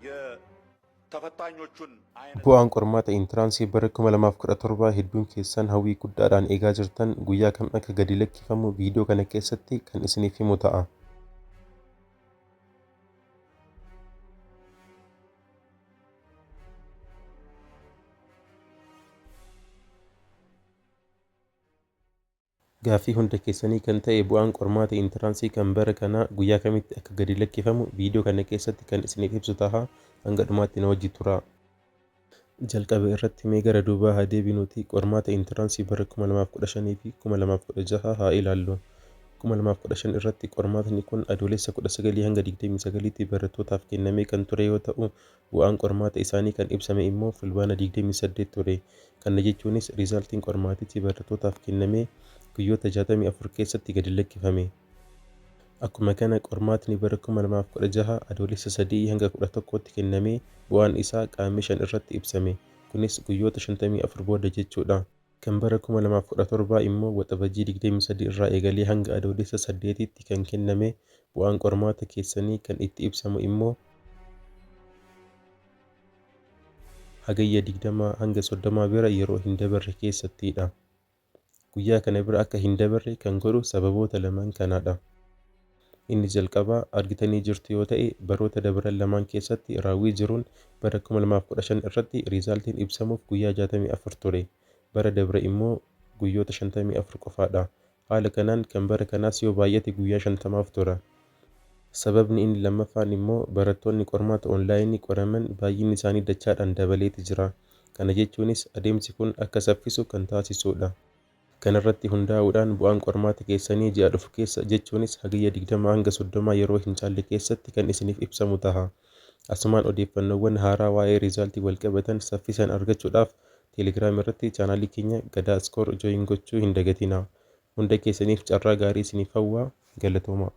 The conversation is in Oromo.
የተፈታኞቹን አይነት Bu'aan qormaata intiraansii bara 2017 hedduun keessan hawwii guddaadhaan eegaa jirtan guyyaa kam akka gadi lakkifamu viidiyoo kana keessatti kan isiniif himu ta'a. Gaaffii hunda keessanii kan ta'e bu'aan qormaata intiraansii kan bara kanaa guyyaa kamitti akka gadi lakkifamu viidiyoo kana keessatti kan isiniif ibsu ta'a. Hanga dhumaatti na wajji turaa. Jalqaba irratti mee gara duubaa haa deebinuuti qormaata intiraansii bara 2015 fi 2016 haa ilaallu. 2015 irratti qormaatni kun Adoolessa 19 hanga 29tti barattootaaf kennamee kan ture yoo ta'u, bu'aan qormaata isaanii kan ibsame immoo Fulbaana 28 ture. Kana jechuunis riizaaltiin qormaatichi barattootaaf kennamee guyyoota 64 keessatti gadi lakkifame. Akkuma kana qormaatni bara 2016 Adoolessa 3 hanga 11tti kennamee bu'aan isaa Qaammee 5 irratti ibsame. Kunis guyyoota 54 booda jechuudha. Kan bara 2017 immoo Waxabajjii 23 irraa eegalee hanga Adoolessa 8tti kan kenname, bu'aan qormaata keessanii kan itti ibsamu immoo Hagayya 20 hanga 30 bira yeroo hin dabarre keessattidha. Guyyaa kana bira akka hin dabarre kan godhu sababoota lamaan kanaadha. Inni jalqabaa, argitanii jirtu yoo ta'e, baroota dabran lamaan keessatti raawwii jiruun bara 2015 irratti riizaaltiin ibsamuuf guyyaa 64 ture. Bara dabre immoo guyyoota 54 qofaadha. Haala kanaan kan bara kanaas yoo baay'ate guyyaa 50f tura. Sababni inni lammaffaan immoo barattoonni qormaata onlaayinii qoraman baay'inni isaanii dachaadhaan dabaleeti jira. Kana jechuunis adeemsi kun akka saffisu kan taasisuudha. Kanarratti hundaa'uudhaan bu'aan qormaata keessanii ji'a dhufu keessa, jechuunis Hagayya 20 hanga 30 yeroo hin caalle keessatti kan isiniif ibsamu taha. Asumaan odeeffannoowwan haaraa waa'ee riizaaltii walqabatan saffisaan argachuudhaaf Telegram irratti chaanaalii keenya Gadaa Score join gochuu hin dagatinaa. Hunda keessaniif carraa gaarii isiniif hawwa. Galatoomaa.